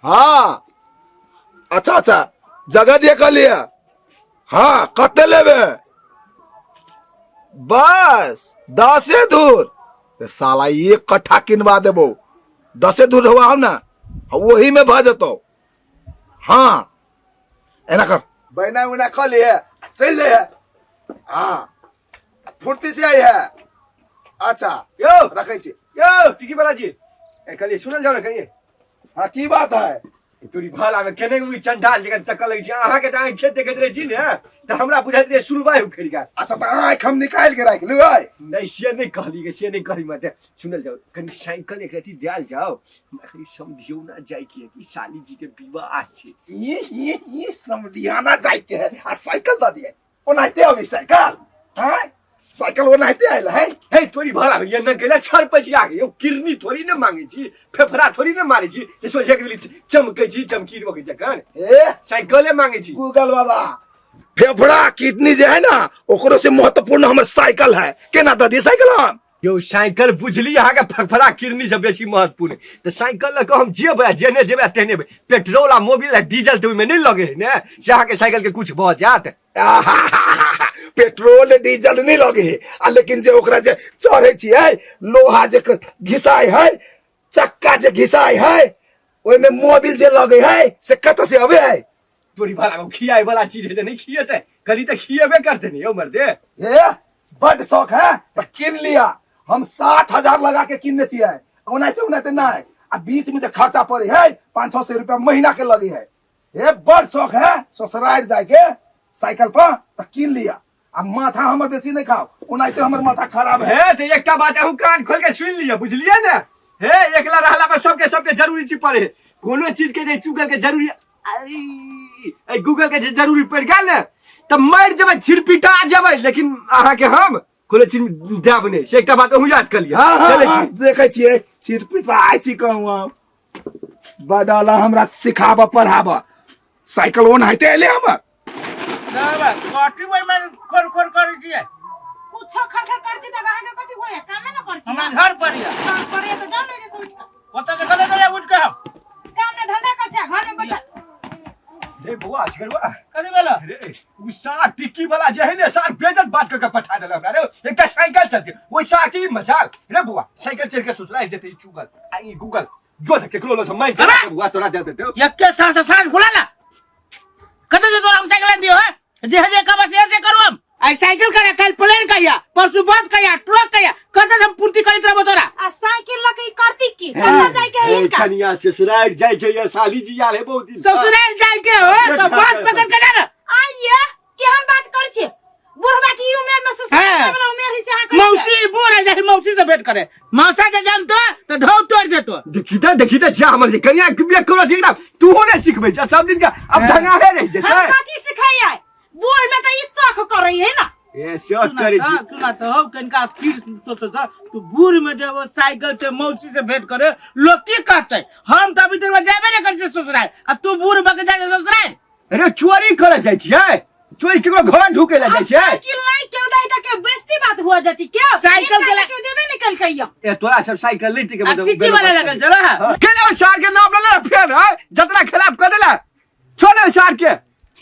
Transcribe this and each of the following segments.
हाँ अच्छा अच्छा जगह देख लिया हाँ कते लेबे बस दसे धूर रे साला एक कट्ठा किनवा देबो दसे धूर हुआ हम ना वही में भऽ जेतौ हाँ एना कर बैना उना कऽ लिए चलि ले हाँ फुर्ती से आई है अच्छा यौ रखै छी यौ टिकी वाला जी ए कहलिए सुनल जाओ ने कहिए हाँ की बात है तोरी भाला में केने उ चंडाल जगह तकल लगै छै अहाँ के तऽ अहाँ खेत देखैत रहै छी ने तऽ हमरा बुझाइत रहै सुनवाई उखड़ि गेल अच्छा तऽ आँखि हम निकालि के राखि लेबै नहि से नहि कहली गे से नहि कहली मत सुनल जाओ कनि साइकिल एक रति देल जाओ हमरा कनि समझियौ ना जाय के कि साली जी के विवाह छै ई समधियाना जाय के है आ साइकिल दऽ दिए ओनाहिते अबै साइकिल हैं साइकिल ओनाहिते आयल है हे थोड़ी भला भैया न गेला छर पचिया के यौ किरनी थोड़ी न मांगे छी फेफड़ा थोड़ी न मारे छी जे सोचे के लिए चमकै छी चमकी रोके जखन ए साइकिले मांगे छी गूगल बाबा फेफड़ा किडनी जे है ना ओकरो से महत्वपूर्ण हमर साइकिल है केना दऽ दिए साइकिल हम यौ साइकिल बुझली अहाँके फफड़ा किरनी से बेसी महत्वपूर्ण तऽ साइकिल लऽ कऽ हम जेबै आ जेने जेबै आ तेने पेट्रोल आ मोबिल आ डीजल तऽ ओहिमे नहि लगे है ने से अहाँके साइकिल के कुछ भऽ जायत पेट्रोल डीजल नहीं लगे है आ लेकिन जे ओकरा जे चढ़े छियै लोहा जे घिसाय है चक्का जे घिसाय है ओहिमे मोबिल जे लगे है से कतऽ से अबे है तोरी भाड़ा खियाए वाला चीज है तऽ नहि खियेतै कहली तऽ खियेबे करते ने यौ मर्दे ए बड शौक है तऽ कीन लिया हम 7,000 लगा के किनने छियै ओनाहिते ओनाहिते नहीं आ बीच में जे खर्चा पड़े है 500-600 रुपया महीना के लगे है हे बड शौक है ससुराल जाय के साइकिल पर तऽ कीन लिया आ माथा हमर बेसी नहीं खाओ ओनाहिते हमर माथा खराब है हे तऽ एकटा बात अहूँ कान खोल के सुनि लिअ बुझलियै ने हे एकला रहला पर सबके सबके जरूरी चीज पड़े कोनो चीज के जे चुगल के जरूरी अरे गूगल के जे जरूरी पड़ि गेल ने तऽ मरि जेबै छिरपिटा जेबै लेकिन अहाँके हम कोनो चीज देब नहि से एकटा बात अहूँ याद कऽ लिअ हाँ हाँ चलै हाँ छी देखै छियै चिरपिटा छी कहूँ हम बडल हमरा सिखाब पढ़ाब साइकिल ओनाहिते एलै हमर कथी ओहिमे खोर खोर करै छियै कुछो खर खर करै छी तऽ अहाँके कथी होइए कामे ने करै छी हमरा घर पर यऽ काम करैए तऽ जाउ ने एहिसँ उठि कऽ ओतऽ से कतऽ चले उठ के हम काम ने धंधा करै छी आ घरमे बैठल रे बौआ असगरुआ कथी भेल रे उ सार टिक्की वाला जे है ने सार बेजत बात कऽ के पठा देलक हमरा रे एकटा साइकिल चलते ओहि सार की मजाल रे बौआ साइकिल चढ़ के ससुराल जेतै ई चुगल आ ई गूगल जो से केकरो लग मांगि के बौआ तोरा दे देतौ एके साँझ से साँझ फुला ना कतऽ से तोरा हम साइकिल आनि दियौ हैं जे जे कहबा से से करू हम आइ साइकिल कहिया काल्हि प्लेन कहिया परसू बस कहिया ट्रक कहिया कतऽ से हम पूर्ति करैत रहबो तोरा आ साइकिल लऽ के ई करती की कतऽ जाय के है ए, हिनका कनिया ससुराल जाय के ये साली जी आयल है बहुत दिन से। ससुराल जाय के हो तो बस पकड़ के जा ना आइए केहन बात करै छी बुढ़बा के ई उमेर में ससुराल हाँ। जाय वाला उमेर है से अहाँ कहै छियै। मौसी बूढ़ है जाहि मौसी से भेंट करे मौसा के जानतो तो ढौ तोड़ देतो देखी तऽ देखी तऽ जा हमर जे कनिया के बियाह करो ठीक ना तू हो ने सिखबै छ सब दिन के अब धंगाहे रहि जेतै हम कथी सिखैयै बूढ़ में तऽ ई शौख करै है ना ए शौक करै छी सुना तो हो कनिका स्थिर सोचो तो तू बूढ़ में जब साइकिल से मौसी से भेंट करे लोग की कहते हम तो अभी तक जाबे नहीं करे ससुराल आ तू बूढ़ बके जाए ससुराल अरे चोरी करे जाइ छियै चोरी केकरो घर ढुके ला जाइ अब छियै साइकिल नहीं क्यों दे त के बेइज्जती बात हुआ जाती क्या साइकिल के क्यों देबे नहीं कल कहियो ए तोरा सब साइकिल लेते के आ टिक्की वाला लगल चलो है केना सार के नाम लेले फेर है जतरा खराब कर देला छोड़े सार के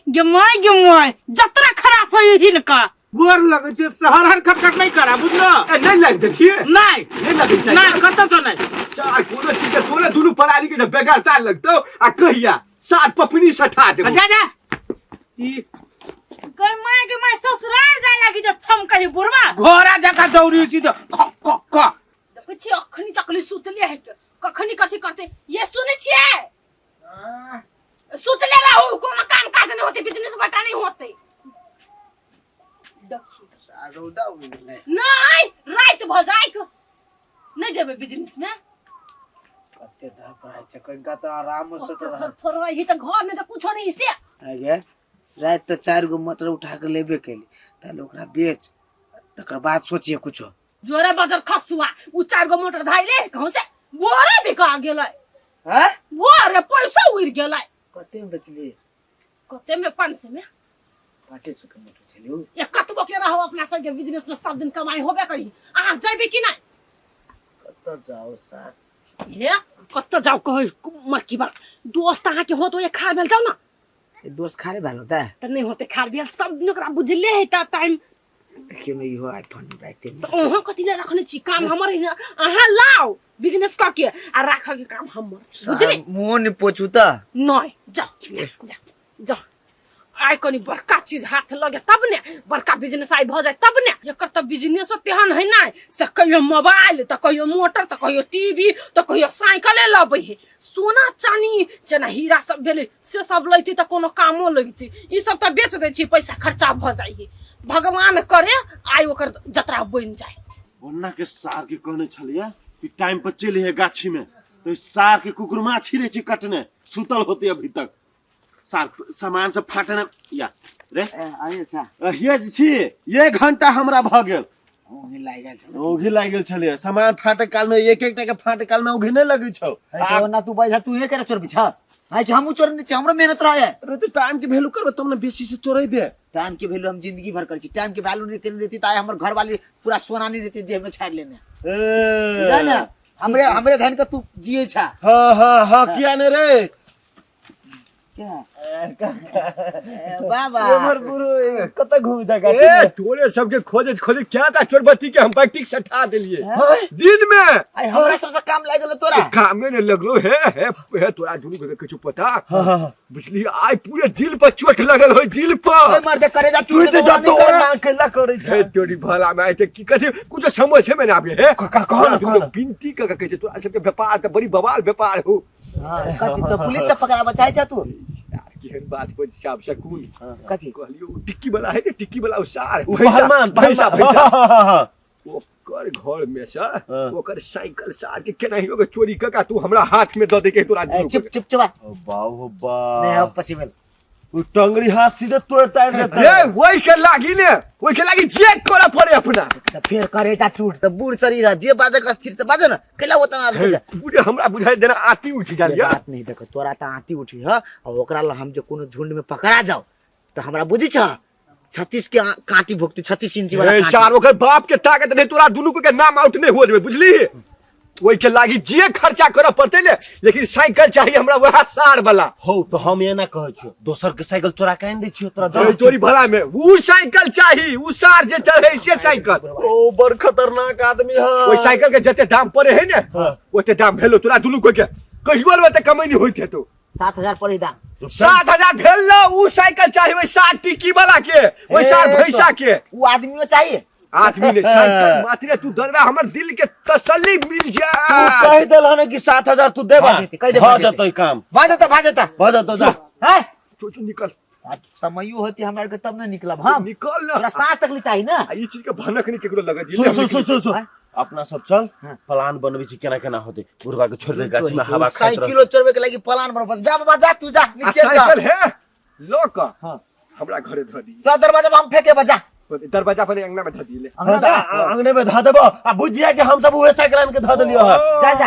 गे my गे my जतरा खराब होई हिनका गोर लगे छै हर हर खटखट नहीं करा बुझलो ए नहीं लग देखिए नहीं नहीं लगे साइकिल नहीं कतऽ से नहीं सार कोनो चीज के तोरे दुनू पराली के बेगरता लगतौ आ कहिया सात पपनी सठा देबो जा जा ई गई my गे my ससुराल जाय लागी जे छम कही बुढ़वा घोड़ा जका दौड़ी सीधे ख ख ख देखै छियै अखनी तकली सुतले है के कखनी कथी करते ये सुनै छियै सुतले रहू कोनो काम काज नहीं होते बिजनेस बटा नहीं होते देखी रौदा उगि गेलै नहीं रात भ जाय नहीं जेबै बिजनेस में कते धर पढ़ाइ छै कनिका तऽ आराम से तऽ रह फरवाई ही तऽ घर में तऽ कुछो नहीं से आगे राति तऽ चारि गो मटर उठा के लेबे केली ताले ओकरा बेच तकर बाद सोचिए कुछो जोरे बजर खसुआ उ चार गो मोटर धाइले कहूं से बोरे बिका गेलै हैं बोरे पैसा उड़ गेलै कते में बेचलिए कते में 500 में 500 के मोटर छलै उ ये कतबो के रहो अपना सबके बिजनेस में सब दिन कमाई होबे करी अहाँ जइबे कि नहीं कतऽ जाओ सार हे कतऽ जाउ कहै मरकी बार दोस्त अहाँके होत ओए खार भेल जाउ ना ए, दोस्त खारे भेल होता है तऽ नहि होते खार भेल सब दिन ओकरा बुझले है तऽ टाइम देखियो ने इहो आईफोन राखते तऽ अहाँ कथी लए रखने छी काम हमर है ना अहाँ लाउ बिजनेस कऽ के आ राखऽ के काम हमर बुझली मुँह ने पोछू तऽ नहि जाउ जा जा जा आइ कनी बड़का चीज हाथ लगे तब ने बड़का बिजनेस I भऽ जाय तब ने एकर तऽ बिजनेसो तेहन है नहि से कहियो मोबाइल तऽ कहियो मोटर तऽ कहियो टीवी तऽ कहियो साइकिले लबै है सोना चानी जेना हीरा सब भेलै से सब लैती तऽ कोनो कामो लगती ई सब तऽ बेच दै छी पैसा खर्चा भऽ जाइ है भगवान करे आइ ओकर जतरा बनि जाय ओन्ना के सार के कहने छलियै कि टाइम पर चलि हे गाछी में तो सार के कुकुर माछी रहे छै कटने सुतल होते अभी तक सार सामान सब फाटने या रे आइ अच्छा ये जे छी एक घंटा हमरा भऽ गेल ओंघी लागि गेल छलै ओघी लागि गेल छलियै सामान फाटे काल में एक एक टा के फाटे काल में ओघी नहि लगै छौ है तो ना तू बैठा तू हे करे चोर बिछा है कि हमहू चोर नहीं छी हमरो मेहनत रहे है अरे तो टाइम के वैल्यू करबे तब ने बेसी से चोरेबे टाइम के वैल्यू हम जिंदगी भर करै छी टाइम के वैल्यू नहीं केने रहती त आइ हमर घर वाली पूरा सोना नहीं रहती देह में छाड़ लेने बुझा ए ने हमरे हमरे धन के तू जिए छा हाँ हाँ हाँ किया ने रे बाबा एमहर गुरु कतऽ घूम जा गाछी ए में? तोरे सबके खोजत खोजत क्या था चोरबत्ती के हम बैटिक सटा देलिए दिन में आइ हमरा सबसे काम लागि गेल तोरा कामे ने लगलो हे हे हे तोरा दुनू के किछु पता हाँ हाँ हाँ बुझली आइ पूरे दिल पर चोट लगल हो दिल ओए पर मर्दे करेजा तू टूट तऽ जतो ओना अकेला करै हे छै तोरी भला में आइ तऽ की कथी कुछ समझ में ना आबे हे का कह ना, कह ना। विनती क के कहै छै तोरा सबके व्यापार तऽ बड़ी बवाल व्यापार हो हां कथी तो पुलिस से पकड़ाबऽ चाहै छ तू यार केहन बात पर साफ सकून कथी कहलियो उ टिक्की वाला है ने टिक्की वाला उ सार ओ भैंसा पहलवान भैंसा पहलवान भैंसा हाँ, हाँ, हाँ, हाँ। ओकर घर में से हाँ। ओकर साइकिल सार के केनाहियो के चोरी क के तू हमरा हाथ में दऽ दे के तोरा ए, चुप चुप चुप ओ बाऊ हो बा नहीं हो पॉसिबल उ टंगड़ी हाथ सीधे तोड़ ताड़ देता रे वही के लागी ने वही के लागी जे करे पड़े अपना त फेर करेजा टूट त बूढ़ शरीर है जे बाजे के स्थिर से बाजे ना कैला होता ना हे, पूरे हमरा बुझाई देना आती उठ से जालिया बात नहीं देखो तोरा त आती उठी ह और ओकरा ला हम जे कोनो झुंड में पकड़ा जाओ त हमरा बुझी छ 36 के कांटी भोगती 36 इंची वाला ए, कांटी सार ओकर बाप के ताकत नहीं तोरा दुनू के नाम आउट नहीं हो जेबे बुझली ओहि के लागी जे खर्चा करऽ पड़तै ने लेकिन साइकिल चाहिए हमरा वएह सार वाला हो तो हम एना कहै छियो दोसर के साइकिल चोरा के आनि दै छियो तोरा ए, दऽ तोरी भला में ऊ साइकिल चाही ऊ सार जे चढ़े से साइकिल ओ बड़ खतरनाक आदमी है ओहि साइकिल के जते दाम पड़े है ने हाँ। ओते दाम भेलो तोरा दुनू कोई के कहियो ने ओते कमैनी होइत हेतौ 7000 पड़ी दाम 7000 भेल ना ऊ साइकिल चाही ओहि सार टिक्की वाला के ओहि सार भैंसा के वो आदमियों चाहिए आदमी ने साइकिल मात्र तू दलबा हमर दिल के तसल्ली मिल तू जाए कहि देल हन कि 7000 तू देबा भऽ जेतै, कहि दे, भऽ भऽ जेतै। जेतै काम भाग जाता भाग जाता भऽ जेतौ जा हैं चो चो निकल अब समयो होती हमरा के तब ना निकलब हम निकल ना तोरा सांस तक ले चाहिए ना आ ई चीज के भनक नहीं केकरो लगत सुन सुन सुन सुन सुन हाँ? अपना सब चल हाँ। प्लान बनबै छी केना केना होतै बुढ़वा के छोड़ दे गाछी में हवा खाइत रह साइकिलो चोरबे के लागी प्लान बनब जा बाबा जा तू जा आ नीचे जा साइकिल है ल क हाँ। हमरा घरे धऽ दी तोरा दरवाजा पर हम फेंके बजा दरवाजा पर अंगना में धऽ दिले हाँ, तऽ अंगने में धऽ देबो आ बुझ जाय कि हम सब उहे साइकिल आनि के धऽ देलियो हँ जा जा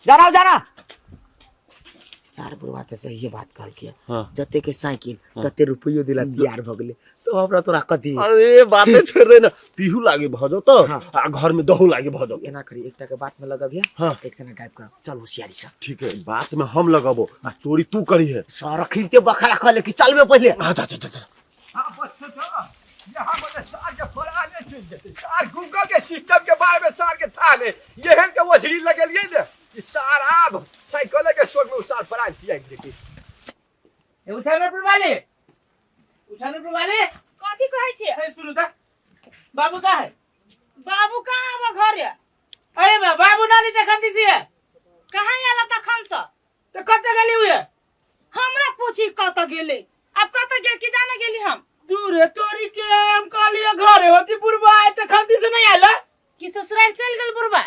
जा ना जा ना सार बुढ़वा ते सही बात कहल के हाँ। जते के साइकिल तते रुपयो दिला तैयार भ गेले तो हमरा तोरा कथी अरे बाते छोड़ दे ना पीहू लागे भऽ जतौ हाँ। आ घर में दहू लागे भऽ जतौ एना करी एकटा के बात में लगबिया हाँ। एक जना गायब कर चल होशियारी से ठीक है बात में हम लगबो आ चोरी तू करी है सरखी के बखरा खले कि चलबे पहिले हाँ, जा जा जा जा। हाँ, बस तो था। यहाँ मतलब सार के फराने चलि जेतै। सार गूगल के सिस्टम के बारे में सार के था ने एहन के ओझरी लगेलियै ने कि सार आब साइकिले के शौक में उ सार फरान किया जेतै। उठानपुर वाले उठानपुर वाले कथी कहै छियै ए, सुनू त बाबू का है बाबू कहाँ आब घरे अरे बा, बाबू नानी तखन दिसी है कहाँ आयल तखन से तो कत गेली हुए हमरा पूछी कतऽ गेलै आब कतऽ गेल की जाने गेली हम दूर है तोरी के हम कहलिए घरे होती बुढ़वा आए तखन दिसी नहीं आयल कि ससुराल चलि गेल बुढ़बा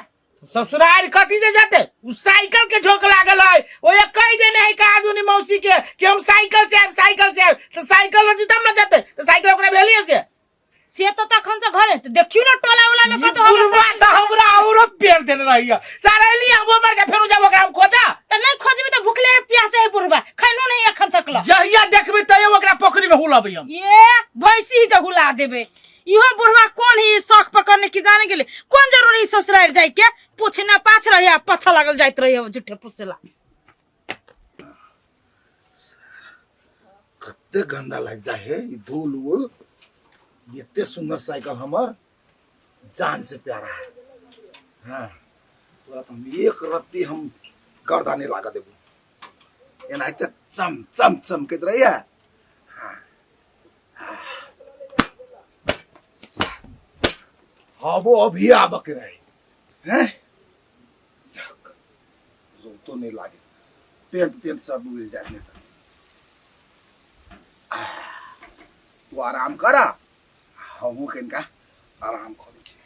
ससुराल कथी से जाते उ साइकिल के झोंक लागल है ओ ये कह देने है का आदमी मौसी के कि हम साइकिल से आएब साइकिल से आएब तो साइकिल रहती तब ना जाते तो साइकिल ओकरा भेलिए से से तो तखन से घरे तो देखियो ना टोला उला में ई कतौ हमरा बुढ़वा साइकिल तो हमरा औरो पेड़ देने रही है सारा एली हम मर जा फेरू जाब ओकरा हम खोजा तऽ नहि खोजबी तऽ भुखले है प्यासे है बुढ़बा खैनो नहीं एखन तक ल जहिया देखबे तहिया ओकरा पोखरी में हुलबै हम ये भैंसी तऽ हुला देबै इहो बुढ़वा कोन ही शौक पकड़ने की जाने गेले कोन जरूरी ससुराल जाय के पूछना पाछ रहे आ पछा लागल जाइत रहे झूठे पूछला कते गंदा लागि जाइ है ई धूल उल। एते सुंदर साइकिल हमर जान से प्यारा है। हाँ, तोरा तो हम एक रत्ती हम गर्दा नहीं लागा देबू। एनाहिते चम चम चमकैत रहिए। हाँ, हाँ। हबो अभी आबक रहे हैं, तो नहीं लागे पेंट तेंट सब उड़ जाए नहीं तो। तू आराम करा, हमहूँ कनिका आराम करै छी।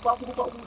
बाबू बाबू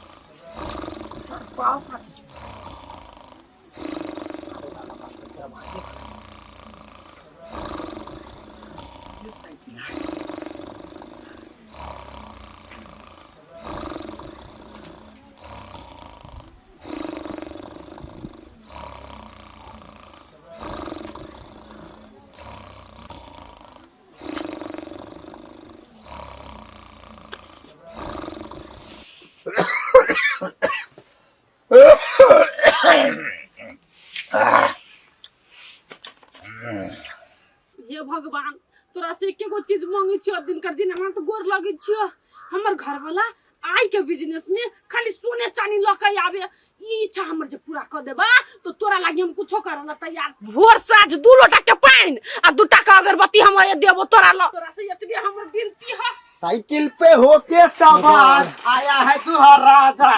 हे भगवान, तोरा से एके गो चीज मांगे छियो, दिन कर दिन हमरा तो गोर लगे छियो। हमर घर वाला आइ के बिजनेस में खाली सोने चांदी ल के आवे, ई इच्छा हमर जे पूरा कर देबा तो तोरा लागी हम कुछो करे ला तैयार। भोर साँझ 2 लोटा के पानि आ 2 का अगरबत्ती हम देबो तोरा ल। तोरा से एतबे हमर विनती ह। साइकिल पे होके सवार आया है तुहार राजा।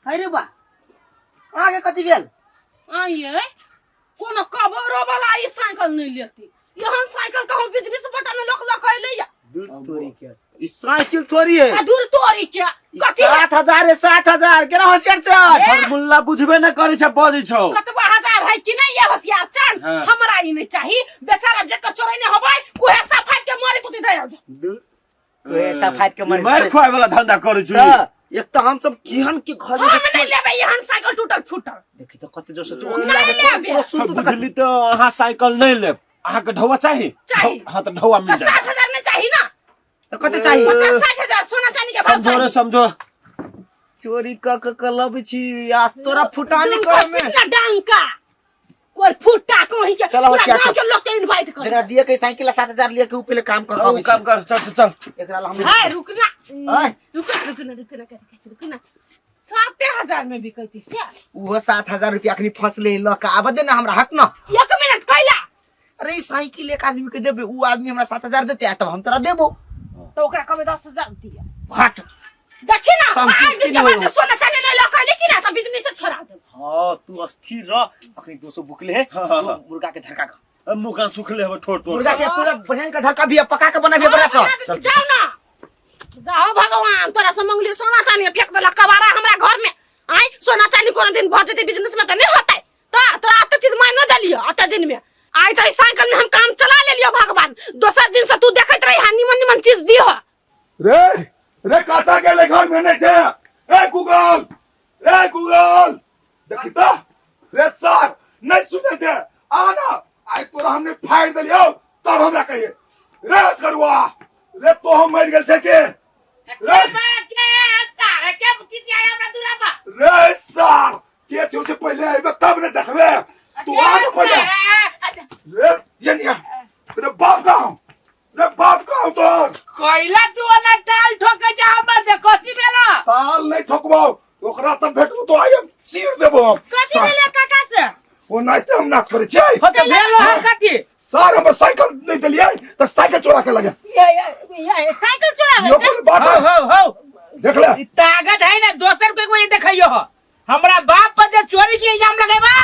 अरे बा, आगे कथी भेल? आइए कोनो कबरो वाला ई साइकिल नहीं लेती, एहन साइकिल कहूँ बिजनेस बटा में लोक लक अइलै या। दूर तोरी के ई साइकिल थोड़ी है। आ दूर तोरी के कथी है? 7000 है, 7000 केना होशियार चल। फॉर्मूला बुझबे न करै छै, बजै छौ। कतबा हजार है कि नहीं ये होशियार चल? हाँ। हमरा ई नहीं चाही, बेचारा जेकर चोरैने होबै कुहेसा फाटि के मरे तो दे आउ। दूर कुहेसा फाटि के मरे। मार खुआए वाला धंधा करै छी। त एक तो हम सब केहन के घर हम नहीं लेबै एहन साइकिल टूटल फूटल। देखी तो कते जोर से तू नहीं लेबै। सुन तो बुझली तो अहाँ साइकिल नहीं लेब, अहाँ के ढौआ चाही? चाही। हाँ तो ढौआ मिल तो जाए। 7000 नहीं चाही ना? तो कते चाही? 50-60 हजार सोना चांदी के भाव समझो रे, चाही। समझो। चोरी क क क लब छी आ तोरा फुटानी डंका कर में। कितना डंका कोई फुटा कहीं के चलो, पूरा होशियार गांव चल। के लोग के इनवाइट कर। जकरा दिए के साइकिल 7000 लिए के ऊ पहले काम कर हाँ, ऊ काम कर, चल, चल, चल। एकरा ला हम हाय, रुकना। हाय। रुकना, रुकना, रुकना, कथी कहै छै, रुकना। 7000 में बिकैती से। उहो 7000 रुपया अखनी फसले ल के आब दे ना हमरा, हट ना। एक मिनट कैला? अरे ई साइकिल एक आदमी के देबे, ऊ आदमी हमरा 7000 देते आ तब हम तोरा देबो। तो ओकरा कहबै 10000 दिया। हट। देखी ना, सब आज किछ दिन के किन बाद होय। सोना चांदी नहीं लऽ के अयली कि ना, तऽ बिजनेस से छोड़ा देब। हाँ, तू अस्थिर रह, अखनी 200 बुकले है, हाँ, हाँ, जो हाँ। मुर्गा के झरका का। अब मुँह कान सुखले हवे, ठोर, ठोर। मुर्गा के पूरा बढ़िया का झरका भी है, पका के बनाबे बड़ा सा। हाँ, बना दे, जाओ ना। जाओ भगवान, तोरा से मंगली सोना चांदी फेंक देलक कबाड़ा हमरा घर में। आय सोना चांदी कोनो दिन भऽ जेतै बिजनेस में तऽ नहीं होतै। तोरा एते चीज मानियो देलियो एते दिन में। आइ तऽ साइकिल में हम काम चला लेलियो भगवान, दोसर दिन से तू देखैत रही, हाँ, निमन निमन चीज दिहो। रे रे कतऽ गेलै घर में नहीं थे? ए गूगल, रे गूगल, देखी तो रे सर नहीं सुने छे, आ ना आइ तोरा हमने फाड़ देलियो तब हमरा कहिए रे करुआ रे तो हम मर गेल छे के रे रे सर के छौ से पहले आइबे तब ने देखबे तू, आ ना पहले रे ये नहीं रे बाप का हूं रे बाप का हूं तोर। कैला तू ओना टाल ठोके जा हमर दे, कथी भेला? ताल नहीं ठोकबो ओकरा तब भेटबो तो आई हम चीर देबो हम। कथी भेले काका से? ओ नाइते हम नाच करै छियै। हो तऽ भेल हो कथी? सर हमर साइकिल नहीं देलियै तऽ साइकिल चोरा के लगे। ये, ये, ये, साइकिल चोरा यो गेल? कोन बात है? हो, हो, हो। देख ले। ई ताकत है ना दोसर के कोई देखइयो हो। हमरा बाप पर जे चोरी के इल्जाम लगेबा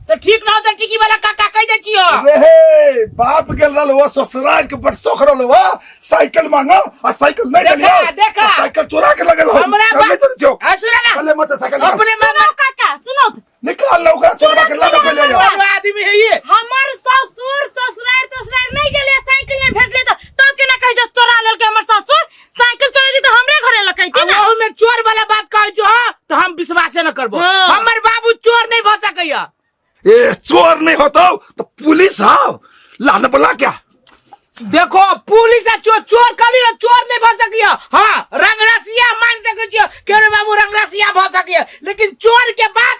तो ठीक ना हो तो टिकी वाला काका कह दे छियो। रे हे बाप गेल रहल वो ससुराल के बड़ शौक रहल वो साइकिल मांगो आ साइकिल नहीं देखा, देलियो। देखा। आ साइकिल चोरा के लगल हो। हमरा चल नहीं तो जो आ सुना ना चले मत साइकिल निकाल। अपने माँ सुनो काका सुनो तो। निकाल लो ओकरा चोरबा के लगा पहिले जाओ। बाप आदमी है ये। हमर ससुर ससुराल तसुराल नहीं गेले, साइकिल नहीं भेटले तो तब केना कहि दे चोरा लेलके हमर ससुर? साइकिल चोरा दी तो हमरे घरे लकैती ना। ओहू में चोर वाला बात कहै जो तो हम विश्वासे न करबो। हाँ। हमर बाबू चोर नहीं भ सकैया। ए चोर नहीं होतो तो पुलिस आओ लाने बोला क्या? देखो पुलिस आ चोर चोर कली ना चोर नहीं भ सकिया। हाँ रंगरसिया मान सकै छियो केरो बाबू रंगरसिया भ सकिया, लेकिन चोर के बात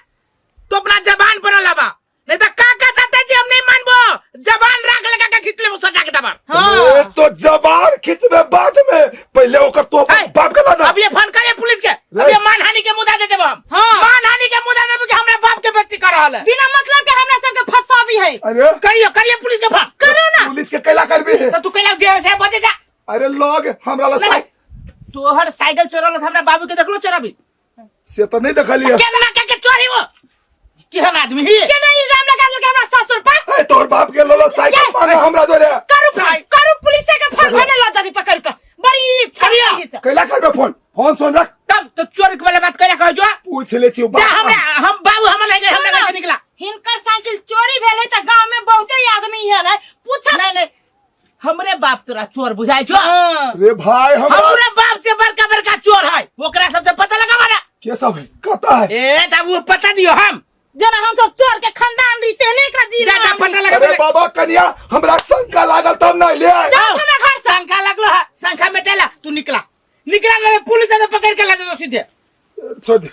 तो अपना जबान पर न लाबा, नहीं तो का का चाहते छी हम नहीं मानबो। जबान राख लगा के खींच लेबो सजा के दबार। हाँ। ए तो जबान खींचबे बाद में, पहले ओकर तो अपन हे, बाप के लाना। अब ये फोन करिए पुलिस के, अब ये मानहानि के मुद्दा दे देबो हम। हाँ। मानहानि के मुद्दा देबो कि हमरा बाप के बेइज्जती कर रहल है। बिना मतलब के हमरा सबके फंसाबी है। अरे करियो करियो पुलिस के फोन करो ना। पुलिस के कैला करबी है? तो तू कैला जे से बजे जा। अरे लोग हमरा ला नहीं, साइकिल तोहर साइकिल चोरल हमरा बाबू के देखलो चोराबी से तो नहीं देखलिए। केना के के चोरी वो केहन आदमी ही केना इल्जाम लगा देलकै हमरा ससुर पर? ए तोहर बाप के लोलो साइकिल के? मांगे हमरा जोरे। करू साइ- करू पुलिस के फोन भने ल जदी पकड़ के बड़ी करियो। छड़ी से। कैला करबे फोन? फोन सुन रख। तब तो चोर के वाला बात कैला कह जो पूछ ले छी जा बाप। हमरा हम बाबू हमर नहीं हमरा घर से निकला। हिनकर साइकिल चोरी भेलै त गांव में बहुते आदमी है रे पूछ। नहीं नहीं हमरे बाप तोरा चोर बुझाय छो। हाँ। रे भाई हमरा हमरे बाप से बड़का बड़का चोर है, ओकरा सबसे पता लगावा ना। के सब है कता है? ए तब वो पता दियो हम जना हम सब चोर के खानदान रही तेने एकरा जी जा जा पता लगा। अरे बाबा कन्या हमरा शंका लागल तब ना ले आए। जा हमरा घर से। शंका लगलो है, शंका मेटेला तू निकला निकला ले पुलिस से पकड़ के ला जाओ सीधे। छोड़ दे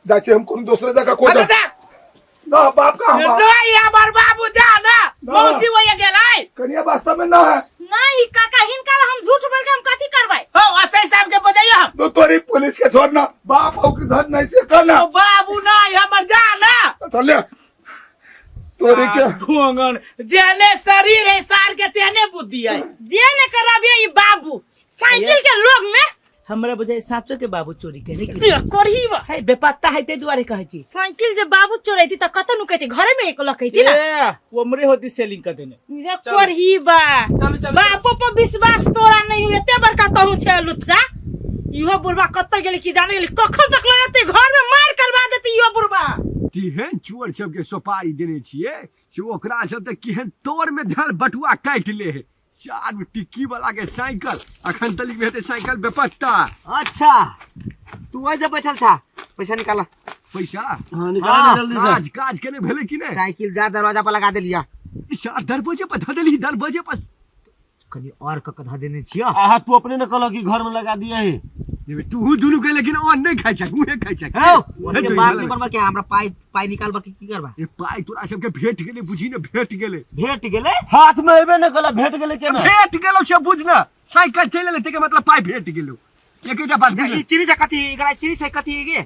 जाय छी हम कोनो दोसरे जगह को अच्छा जा। जा। ना बाप का हम नहीं हमर बाबू जा ना ना। मौसी वही गेलै। कन्या वास्तव में ना है। नहीं काका हिनका ला हम झूठ बोल के हम कथी करबै? हो असै साहब के बजाइयो हम। तो तोरी पुलिस के छोड़ना बाप हो के धन नहीं से करना। ओ बाबू नहीं हमर जा ना। चल ले तोरी के ढोंगन जेने शरीर है सार के तेने बुद्धि है। जे ने कराबिए ई बाबू साइकिल के लोग में हमरा बुझाय साचो के बाबू चोरी केने की से करही बा। है बेपत्ता है ते दुआरे कहै छी। साइकिल जे बाबू चोरैती त कत नुकैती घरे में एक लकैती ना। ए ओमरे होती सेलिंग कर देने। रे करही बा। चलू, चलू। बापो पर विश्वास तोरा नहीं हुए एते बड़का तहु छे लुच्चा। इहो बुढ़बा कत गेली की जाने गेली कखन तक लएते घर में मार करवा देती इहो बुढ़बा। तेहन चोर सबके सोपारी देने छियै से ओकरा सब तऽ केहन तोर में धल बटुआ काटि ले है। चार गो टिक्की वाला के साइकिल अखन तलिक में हेतै साइकिल बेपत्ता। अच्छा तू वही बैठल छा, पैसा निकाला। पैसा? हाँ, निकाल हाँ, जल्दी से। काज काज केने भेलै कि नहि? साइकिल जा दरवाजा पर लगा देलिया। सात दरवाजे पर धऽ देली, दरवाजे पर। कनी और क धऽ देने छियो। आहा तू अपने ने कहलक कि घर में लगा दिया है। तू दुनू के लेकिन और नहीं खाइ छक, उहे खाइ छक। हौ, ओते बात नहीं बनबा के हमरा पाई पाई निकालबा के की करबा? ए पाई तोरा सबके भेट गेलै बुझी ने, भेट गेलै। भेट गेलै? हाथ में एबे ने कहला भेट गेलै केना? भेट गेलौ से बुझ ना, साइकिल चलि एलै तके मतलब पाई भेट गेलौ। एकेटा बात बुझ। ई चीनी छै कथी? एकरा चीनी छै कथी गे?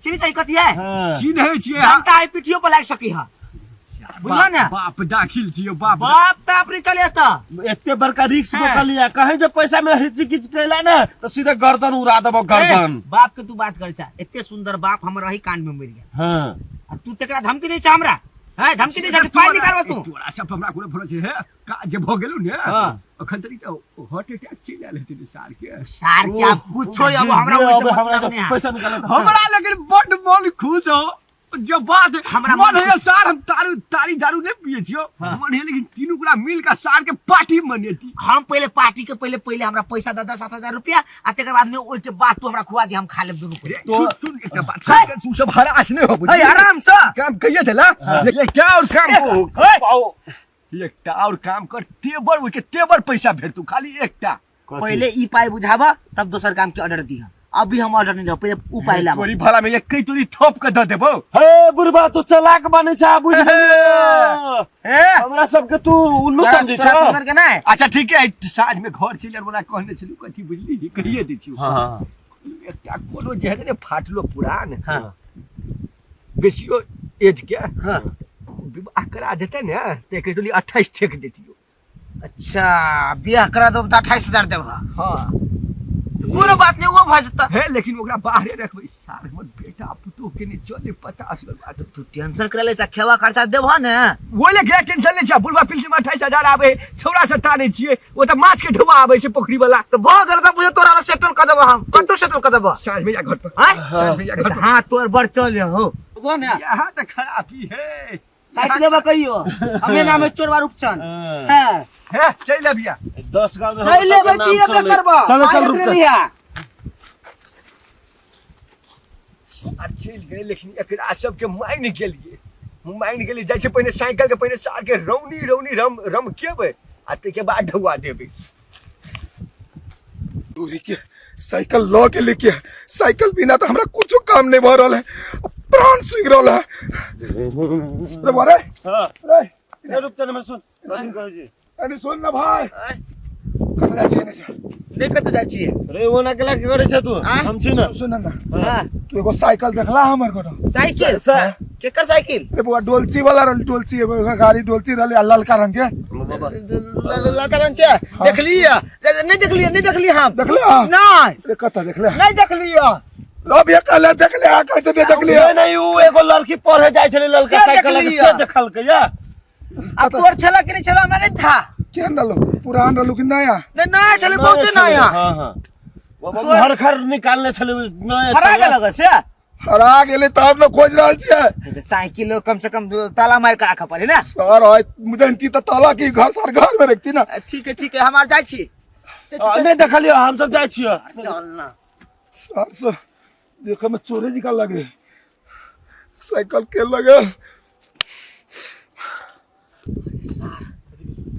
चीनी छै कथी है? हां। चिन्है छियै हा। डंटा है पिठियो पर लागि सकी है। बुझलो ने? बाप दाखिल छियै बाप। बाप त अपने चले त। एते बड़का रिक्स हाँ। में कहलिया कहीं जे पैसा में हिचकिच कैला ना तो सीधे गर्दन उड़ा देबो गर्दन। ए, बाप के तू बात कर चा, एते सुंदर बाप हमर रही कान में मर गया। हां। आ तू तकरा धमकी नहीं चा हमरा? हैं, धमकी नहीं चा कि पाई निकालबा तू? तोरा सब हमरा कोनो भरोसा है? काज जे भ गेलौ ने? हाँ। अखन तक त हार्ट अटैक चलि आयल हेतै सार के। सार के आप कुछो अब हमरा जे ओइसे अब हमरा मतलब नहीं है। पैसा निकालो। हमरा लेकिन बड मन खुश हो जब बात हमरा मन मन है सार हम तारू तारी दारू नहीं पिए छियो। मन है लेकिन तीनू गोरा मिल के सार के पार्टी मनेती। हम पहले पार्टी के पहले पहले हमरा पैसा दे 7,000 रुपया आ तकर बाद में ओइ के बाद तू हमरा खुआ दे, हम खा लेब दुनू कोई। रे, सुन, सुन एकटा बात, सुन, तू सब हरास नहीं हो बुझली? है, आराम से। काम कहिए देला? एकटा और काम पाओ। एकटा और काम कर, तेबर ओइ के तेबर पैसा भेटतू खाली एकटा। पहले ई पाई बुझाबा तब दोसर काम के ऑर्डर दिहा। अभी हम ऑर्डर नहीं देब, पहले ऊ पाई लाबा। तोरी भला में एक तोरी थोप के द देबो। हे बुढ़बा तू चलाक बनै छा बुझ गेलियो। हे? हमरा सबके तू उल्लू समझै तोरा छा। सुंदर के नै? अच्छा ठीक है, साँझ में घर चलि आयल बोला कहने छलू कथी बुझली? कहिए दै छियौ। हां हां। एकटा कोनो जे हेतै ने फाटलो पुरान, हां। बेसियो एज के, हां। विवाह करा देतै ने त एक तोली 28 ठेक देतियो। अच्छा बियाह करा देब त 28,000 देब। हां। तो कोनो बात नहीं, वो भ जेतै। हे लेकिन ओकरा बाहरे रखबै सार, हमर बेटा पुतोह के नहीं चले पता असगर बात। तू टेंशन करे ले चा, खेवा खर्चा देबह ने? वो ले के टेंशन नहीं छै, बुढ़वा पिलसी में 28,000 आबै, छौड़ा से तानै छियै, ओ तऽ माछ के ढौआ आबै छै पोखरी वाला। तऽ भऽ गेल तऽ बुझे तोरा सेटल कऽ देबह हम, कतौ सेटल कऽ देबह। साँझ में जा घर पर। आँय? साँझ में जा घर पर। हाँ तोर बड़ चल हो। यहाँ तऽ खराबी है। काटि लेबह कहियो, हमे नाम है चोरवा रूपचंद। हाँ। हे चलि अबिया। 10 गाँव में चलि हमर एबै सबके की नाम एबे चलै। करबह? चलो आइ चल अपने रुक लिहा। आ चलि गेलै, लेकिन एकरा सबके मानि गेलियै, मानि गेलियै। जाइ छै पहिने साइकिल के पहिने सार के रौनी रौनी रम रमकेबै आ ताहिके बाद ढौआ देबै। दूरी के साइकिल ल के लेके साइकिल बिना तो हमरा कुछो काम नहीं भऽ रहल है, प्राण सूखि रहल है। रे बोरे। हाँ। रे। ए, रुक तने में सुन सुन कहै छी। अरे सुन ना भाई, कतऽ जाइ छियै एने से? नहि कतऽ जाइ छियै। रे ओना केला की करै छै तू? आँय? हम छी ना। सुन ना। हाँ। तू एगो साइकिल देखला हमर कोनो? साइकिल? केकर साइकिल? रे बुआ डोलची वाला रहल, डोलची एगो एगो गाड़ी डोलची रहल आ ललका रंग के। ललका रंग के देखलियै? नहीं देखलियै, नहीं देखलियै हम। देखले? नहीं। रे कतऽ देखले? नहीं देखलियै। अब ये कहले देखले आ कैसे नहीं देखलियै? नहीं नहीं, उ एगो लड़की पढ़े जाइ छलै ललका से साइकिल लगे, देखलियै। से देखलकै या। आ तोर छला कि नहीं छला हमरा नहीं था। केहन रहलो, पुरान रहलो कि नया? नहीं नया छलै, बहुते नया। हां हां, वो घर घर निकालने छलै उ नया। हरा छलै। गेल से हरा गेलै तब न खोज रहल छियै। तऽ साइकिल कम से कम ताला मारि के राखऽ पड़े ने। सर आइ जानती तऽ ताला की घर सर घर में रखती ना। ठीक है ठीक है, हम आर जाइ छी। नहीं देखलियै, हम सब जाइ छियै। चल ना सर, सर देखे में चोरे जी का लगे साइकिल के लगे।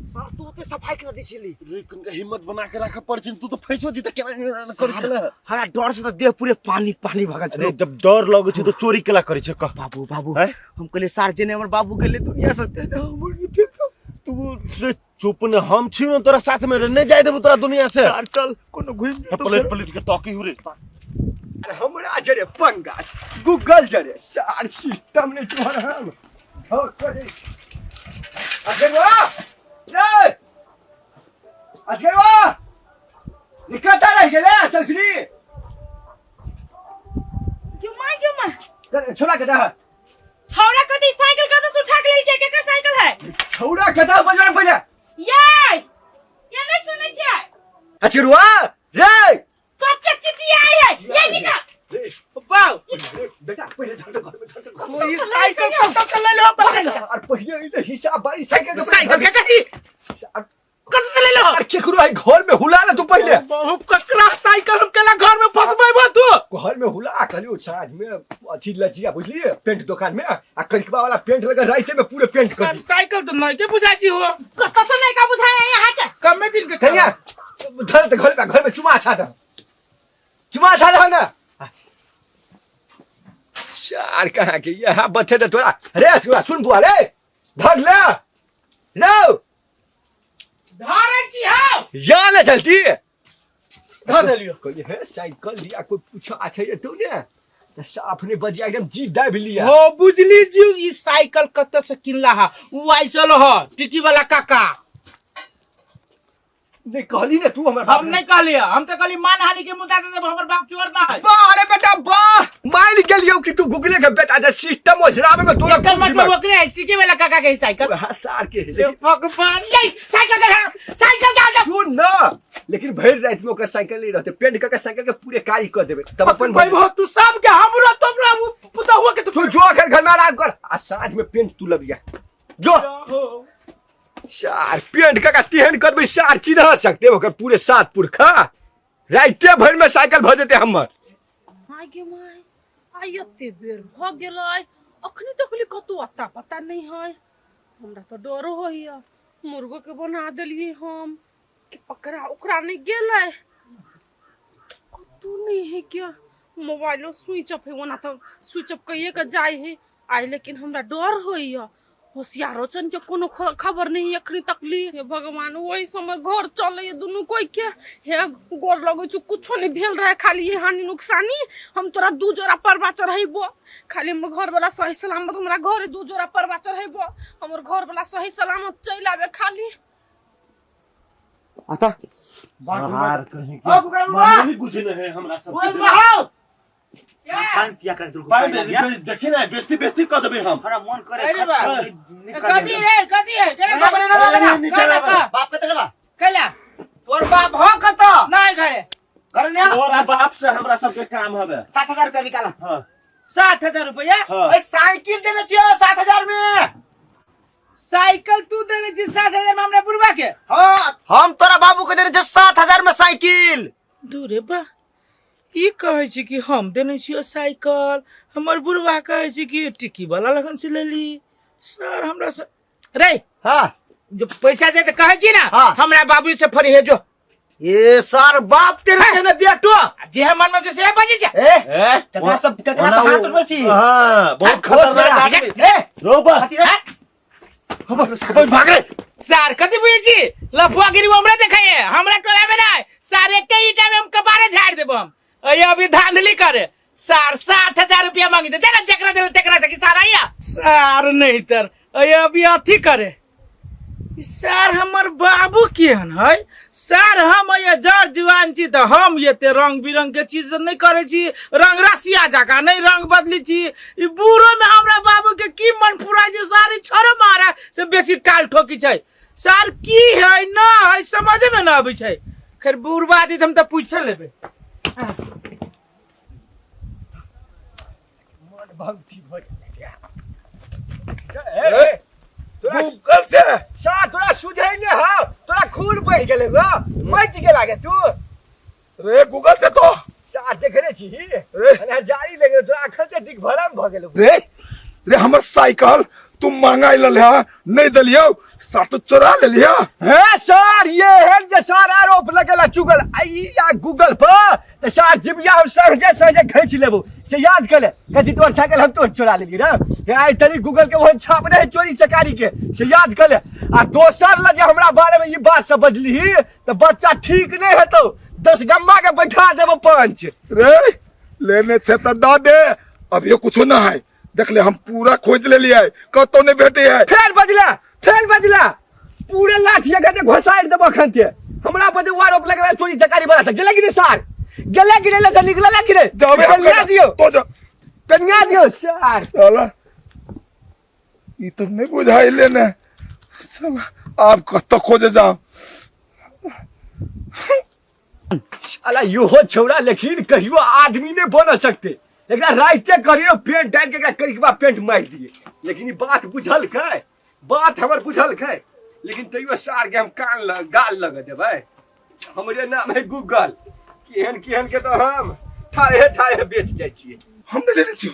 सर तू ओते सफाई कर दै छली। रे कनिका हिम्मत बना के राखऽ पड़ै छै, तू तऽ फैसो जी तऽ केना केना करै छले। हमरा डर से तऽ देह पूरे पानी पानी भऽ गेल अरे छलै। जब डर लगै छै तऽ चोरी केला करै छै कह? बाबू बाबू हैं? हम कहलियै सार जेने हमर बाबू गेलै दुनिया से तेने हमर भी चलि जाउ। तू रे चुप ने, हम छी ने तोरा साथ में रे, नहीं जाय देबो तोरा दुनिया से। सार चल कोनो घुमि जेतौ। पलट पलट के ताकी हु रे। अरे हमरा जरे पंगा गूगल जरे सार सिस्टम ने तोहर हम हो करे। अजगरवा रे, अजगरवा निकलता रह गेले ससुरी। क्यों मां, क्यों मां? छोड़ा के रह। छौड़ा कथी साइकिल कतऽ से उठा के लेलकै? केकर साइकिल है? छौड़ा कतऽ बजबै पहिले? ये ये नहीं सुनै छियै। अजगरवा रे, कते चिचियाई है ये, निकल। रे बाउ बेटा पहिले झट घर में, झट घर में। ई साइकिल कतऽ से लेलहो पहिले? और पहिले ई तऽ हिसाब बारी साइकिल के। साइकिल के कथी कतऽ से लेलहो? अरे केकरो है घर में हुला ले तू पहिले। बहु ककरा साइकिल हम केला घर में फंसबेबो तू? घर में हुला कहलियो साँझ में अथी लजिया बुझलिए पेंट दुकान में आ करिकबा वाला पेंट लगा राइते में पूरे पेंट कर दी। साइकिल तो नहीं के बुझाई छी हो। कतऽ से नहीं का बुझाई है यहाँ के? कमे दिन के कहिया धर तऽ घर में, घर में चुमा छा दे, चुमा छा दे ना चार कहाँ के यहाँ बथे दे तोरा रे। तोरा सुन बुआ रे, धर ले लो। धरे छी हौ। या ना जल्दी धर देलियो। कहलिए हे साइकिल लिया कोई पूछा अच्छा ये तो ने तो साफ नहीं बजिया एकदम जी दाबि लिया। हो बुझली जी, ई साइकिल कतऽ से किनला हा? उ आइल चलो ह टिकी वाला काका। नहीं कहली ने तू हमर बाप हम नहीं कहलिए, हम तो कहली मान हानि के मुद्दा दे देब, हमर बाप चोर ना है। वाह अरे बेटा वाह, मान गेलियौ कि तू गूगले के बेटा जे सिस्टम ओझराबे में तोरा एकर खूब मतलब दिमाग। ओकरे है टिकी वाला काका के साइकिल। हाँ सार के है, हे लेकिन भगवान, ये साइकिल के साइकिल के आ जा। सुन ना, लेकिन भरि राति में ओकर साइकिल नहीं रहते, पेंट कऽ के साइकिल के पूरे कारी कऽ देबै तब अपन भाई भो तू सब के हमरो तोमरा उ पुतहुआ के तू जो अखन घर में आराम कर आ साँझ में पेंट तू लबिया जो सार पेंट कऽ के तेहन करबै सार चिन्ह सकते ओकर पूरे सात पुरखा राइते भरि में साइकिल भऽ जेतै हमर। आइ गे my, आइ एते बेर भऽ गेलै, अखनी तकली कतौ अता पता नहीं है। हमरा तऽ डरो होइया, मुर्गो के बना देलियै हम कि पकड़ा ओकरा नहीं गेलै, कतौ नहीं है क्या? मोबाइलो स्विच ऑफ है, ओना तऽ स्विच ऑफ कइए के जाइ है आइ, लेकिन हमरा डर होइया होशियारो चन के कोनो खबर नहीं अखनी तकली। हे भगवान, वही से हमर घर चले दुनू कोई के। हे गोर लगै छु, कुछो नहीं भेल रहे, खाली ये हानि नुकसानी। हम तोरा दू जोड़ा परबा चढ़ेबो, खाली हमर घर वाला सही सलामत हमरा घर दू जोड़ा परबा चढ़ेबो, हमर घर वाला सही सलामत चलि आबे खाली। आता बाहर कहीं ओ, गूगल बाबा! मामूली कुछ नहीं है हमरा सब बोल बहाओ पानी पिया कर दुर्गो पानी में देखी ना बेइज्जती बेइज्जती कर देबे हम हमरा मन करे अरे बा। निकल कथी रे कथी है ना, ना, ना, ना, ना, नीचे ना, ना। बाप कत गेला कैला तोर बाप हो कत नहीं घरे घर ने तोरा बाप से हमरा सबके काम हवे 7000 रुपया निकाला हाँ 7000 रुपया हाँ ए साइकिल देने छियो 7000 में साइकिल तू देने छी 7000 में हमरा बुढ़वा के हाँ हम तोरा बाबू के देने छे 7000 में साइकिल दूरे बा ई कहै छी कि हम देने छियो साइकिल हमर बुढ़वा कहै छी कि टिक्की वाला लगन से लेली सर हमरा से रे हाँ जो पैसा दे तऽ कहै छी ना हाँ। हमरा बाबू से फरी हे जो ये सर बाप तेरे के ना बेटो जे मन में से बजै छै ए ए केकरा सब केकरा ओना पर हाथ वो- उठबै छी हाँ बहुत खतरनाक आदमी ए रोबा कथी रे अबे भाग रे सर कथी बुझै छी लफुआ गिरी हमरा देखैये हमरा टोला में नहीं सर एके ईटा में हम कपारे झाड़ देब हम अये अभी धांधली करे सर 7000 रुपया मांगी दे जरा जकरा देले तेकरा से कि सारा या सर नहीं तर अये अभी अथी करे ई सर हमर बाबू केहन है सर हम ये जर जुआन छी तऽ हम एते रंग बिरंग के चीज नहि करै छी रंग रसिया जकाँ नहि रंग बदली छी ई बूढ़ो में हमरा बाबू के की मन पुरा जे सारी छोड़ो मारा से बेसी टाल ठोकी छै सर की है न है समझे में न अबै छै खैर बूढ़बा आदमी तऽ हम तऽ पूछे लेबै गूगल से सा तोरा सुझै ने हौ तोरा खून बढ़ि गेलै गो मरि गेला गे तू रे गूगल से तो सा देखने छी रे। अरे जारी लगे गेलै तोरा अखन ते दिग्भरम भऽ गेलौ रे रे हमर साइकिल तू महंगाई ललिया नहीं दलियो साथ तो चोरा ले लिया हे सर ये है जे सर आरोप लगेला चुगल आई या गूगल पर त सर जिबिया हम सहजे सहजे खींच लेबो से याद कर ले कथी तोर साइकिल हम तोर चोरा लेली रे हे आई तरी गूगल के ओहन छाप रहे चोरी चकारी के से याद कर ले आ दोसर ल जे हमरा बारे में ई बात सब बजली त बच्चा ठीक नहीं हेतौ 10 गम्मा के बैठा देबो पंच रे लेने छे तो दा दे अब ये कुछ ना है देख ले हम पूरा खोज ले लिया है कतो नहीं भेटे है फेर बजला फेर बजला पूरे लाठी अगर घोसाइर देबो अखन ते हमरा पर जे आरोप लगबे चोरी चकारी वाला त गेले कि नहीं सर गेले कि नहीं लजा निकले कि नहीं जाबे हम कन्या दियो तो जा कन्या दियो सर साला ई तो नहीं बुझाई लेने साला आप कतो खोजे जाओ साला इहो छौड़ा लेकिन कहियो आदमी नहीं बन सकते एकरा राइते करियो पेंट डाल के एकरा करिकबा पेंट मारि दिए लेकिन ई बात बुझल कै बात हमर बुझल कै लेकिन तैयो सार के हम कान लग गाल लग देबै हमरे नाम है गूगल केहन केहन के तो हम ठाहे ठाहे बेच जाइ छियै हम नहीं लेने छियो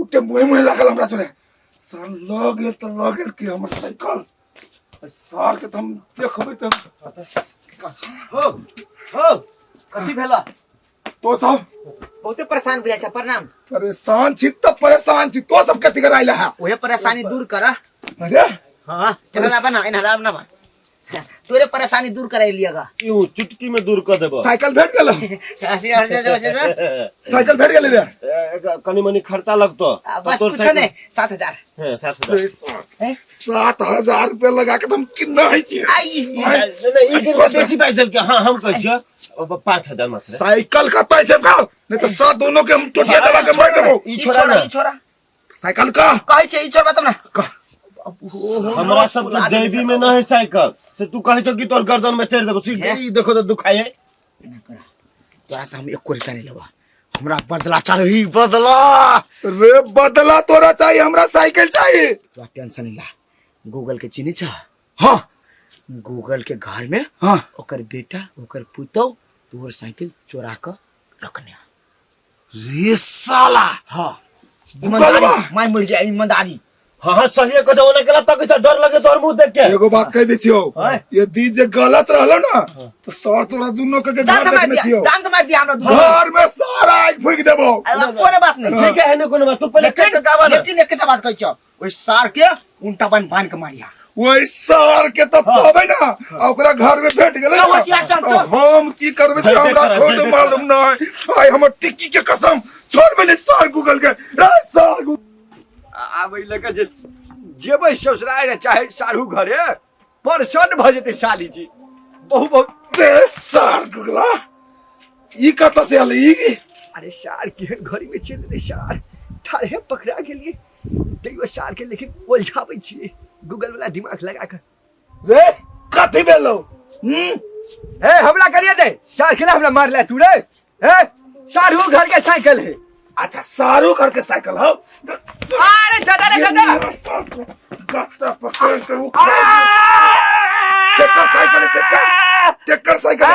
उ टेम्पुए मुहे लागल हमरा जोरे सर लग गेल तो लग गेल कि हमर साइकिल सर के तो हम देखबै तऽ हो हो कथी भेला तो सब बहुते परेशान बुझाइ छै प्रणाम परेशान छी तऽ परेशान छी तो सब कथी कराइला है ओहे परेशानी दूर कर अरे हाँ एना ना बना एना ना बना तोरे परेशानी दूर कराई लिएगा you चुटकी में दूर कर देबो साइकिल भेट गेल हंसी हंसी हंसी हंसी साइकिल भेट गेल रे कनी मनी खर्चा लगतो आ, बस कुछो नहीं 7000 हां 7000 7000 रुपया लगा के तो हम कितना है छी आई नहीं ई के बेसी पाई देल के हां हम कहै छियो 5000 मात्र साइकिल का पैसे का नहीं तो सात दोनों के हम टोटिया दबा के मार देबो ई छोड़ा ना ई छोड़ा साइकिल का कहै छै ई छोड़बा तब ना हमरा सब के जेबी में न है साइकिल से तू कहै छौ कि तोर गर्दन में चढ़ देबो सीधे ई देखो तो दुखाई है एना करा तोरा से हम एको रुपया नहीं लेबा हमरा बदला चाही बदला रे बदला तोरा चाहिए हमरा साइकिल चाहिए तोरा टेंशन नहीं ला गूगल के चिन्ह छ हाँ गूगल के घर में हाँ ओकर बेटा ओकर पुतौ तोहर साइकिल चोरा के रखने रे साला हाँ गूगलवा। ईमानदारी माय मर जाए ईमानदारी हाँ हाँ सही कह ओने केला तक डर लगे तोर मुंह देख के एगो बात कह दै छियो हाँ? यदि जे गलत रहलो ना तो सर तोरा दुनो के जान घर से मार देखने दिया छियो जान से मार दिया हमरा दुनू। घर में सारा आग फूक देबो अरे कोनो बात नहीं ठीक है ने कोनो बात तू पहले लेकिन चेक के आवा ना लेकिन एकटा बात कहै छौ ओहि सार के उल्टा पानि बान्हि के मारिया वही सर के तो पबै ना आ ओकरा घर में भेट गेलै चल, ना, होशियार, चल, तो चल। हम की करबै से जल्दी हमरा कर, खुद जल्दी कर। मालूम नहीं आइ हमर टिक्की के कसम छोड़ मेले सर गूगल के रे सर गूगल आब एहि लऽ कऽ जे जेबै ससुरारि चाहे साढ़ू घरे परेशान भऽ जेतै साली जी बहु बहुत रे सार गुगला ई कतऽ से आयल ई अरे सार केहन घड़ी में चलि गेलै सार ठाढ़े पकड़ा गेलियै तैयो सार के लेकिन ओलझाबै छियै गूगल वाला दिमाग लगा कऽ रे कथी भेलौ हम्म हे हमला करिए दे सार खेला हमरा मारला तू रे हे सारू घर के साइकिल है अच्छा सारू घर के साइकिल हो अरे दादा रे दादा गट्टा पकड़ के उखाड़ टेकर साइकिल से का टेकर साइकिल का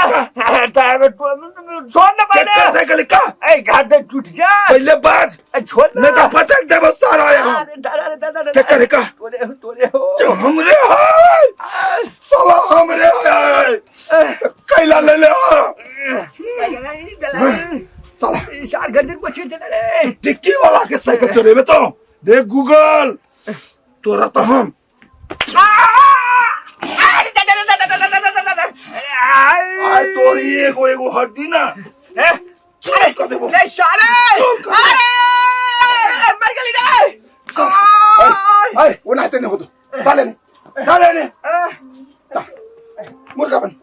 छोड़ ना टेकर पहले साइकिल का ए घाटे टूट जा पहले बाज ए छोड़ ना नहीं तो पटक देबो सारा यहाँ अरे दादा रे दादा रे टेकर है का तोरे हो तोरे हो जो हमरे है साला हमरे है तो कैला ले ले आ। साला सार गर्दन को छीड़ देला रे टिक्की वाला के साइकिल चलेबे तो देख गूगल तोरा तो हम अरे दादा रे दादा दादा दादा दादा आय तोरी एगो एगो हड्डी ना चोर कर देबो रे सारे चोर कर देबो। अरे मर गेली रे साला, आय आय ओनाहिते नहि होतो चाले ने चाले ने मुर्गा बन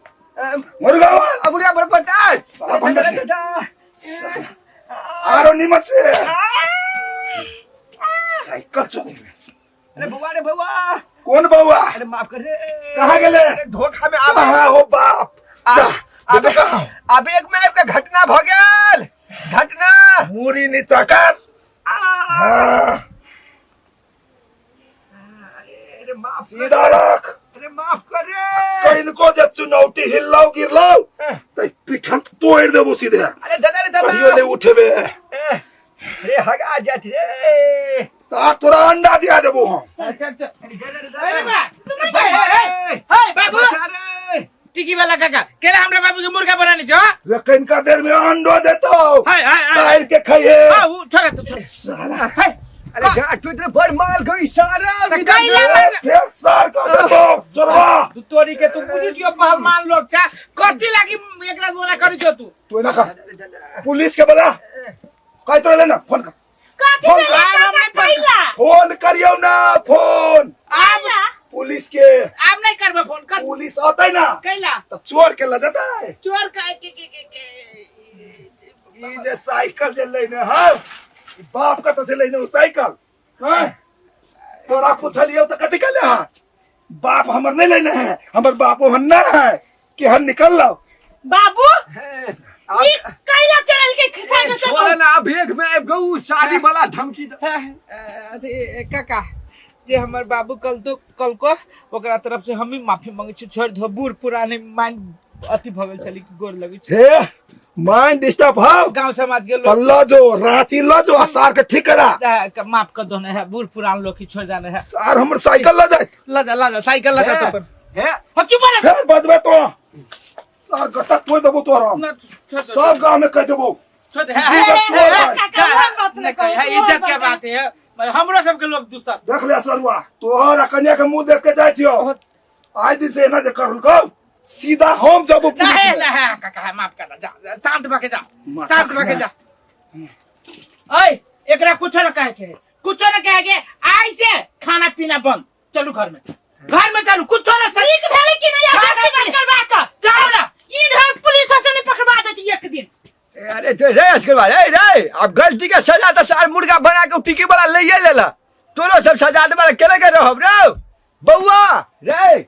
मुर्गा बन अब मुर्गा बन पड़ता है साला बंदर है। आरो निमन से साइकिल चलेबे अरे बउआ रे बउआ कौन बउआ अरे माफ कर रे कहाँ गेले? अरे धोखा में आबे कहाँ हो बाप जा, आबे बेटा कहाँ आबे एक में आपका घटना भ गेल घटना मुरी नीचा कर हाँ, अरे माफ सीधा रख अरे माफ कर रे कहिनको जे चुनौती हिलौ गिरलौ त पीठन तोड़ देबो सीधे अरे दादा रे दादा कहियो नहीं उठेबे ए, अरे हगा जात रे साथ तोरा अंडा दिया देबो हम चल चल चल अरे दादा रे दादा अरे बा ए, हे बाबू बचा रे टिकी वाला काका केला हमरा बाबू के मुर्गा बनाने छो रे कनिका देर में अंडो देतो हाय हाय हाय काट के खाइए हां उ छोड़ा तू छोड़ साला हाय अरे जा तू इतने बड़ माल गई सारा त कैला ए, फेर सार कर देतो जोरबा तू तोरी के तू बुझी छियो पहलवान लोग छा कथी लागी एकरा बोला करी छो तू तू एना कर पुलिस के बोला कहत रहले ना फोन कर कथी फोन भेलै कर। काका कैला फोन करियो ना फोन आब पुलिस के आब नहीं करबे फोन कर पुलिस आते ना कैला तो चोर के लजता चोर का के ई जे साइकिल जे लेने हौ ई बाप कतऽ से लेने हो साइकिल हैं? तोरा पूछलियौ तऽ कथी कहले हा बाप हमर नहीं लेने है हमर बाप ओहन ना है कि हम निकल लो बाबू ई कैला चढ़ल के साइकिल से छोड़ ना भेग में आबि गऊ शादी वाला धमकी दे। अरे काका जे हमर बाबू कल तो कल को ओकरा तरफ से हम ही माफी मांगे छी छोड़ दो बूढ़ पुराने माइंड अथी भऽ गेल छली गोर लगे छी हे माइंड डिस्टर्ब हौ गांव समाज के तो लोग ल जो रांची ल जो आ सार के ठीक करा माफ कर दो ने है बूढ़ पुरान लोग की छोड़ जाने है सार हमर साइकिल ल जाए ल जा ल जा साइकिल ल जा तो पर हे हाँ, चुप रह फेर बजबे तो सार गट्टा तोड़ देबो तोरा हम ना, छोड़ दो, सब गांव में कह देबो छोड़ दे, तू है, तो है, चोर है, है। काका, ओहन बात नहीं नहि कही, है, कहू, इज्जत के ओहन बात है हमरो सबके लोग दूसर देख ले सरुआ तोहर आ कन्या के मुंह देख के जाइ छियो आइ दिन से एना जे करलको सीधा हम जब पुलिस नहीं में। नहीं काका है, माफ कर जा जा, शांत भके जा माथा शांत भके जा ओए एकरा कुछो न कहे के कुछो न कहे के आई से खाना पीना बंद चलू घर में घर में चलू कुछो न सही ठीक भेलै कि नहि खाना बेसी बात पीना- करबा कऽ चलू ना ई ढंग पुलिस से नहि पकड़वा देती एक दिन अरे तो रे असगरवा रे रे अब गलती के सजा तो सार मुर्गा बना के टिकी वाला लइए लेला तोरो सब सजा दे वाला केने के रहब रे बउआ रे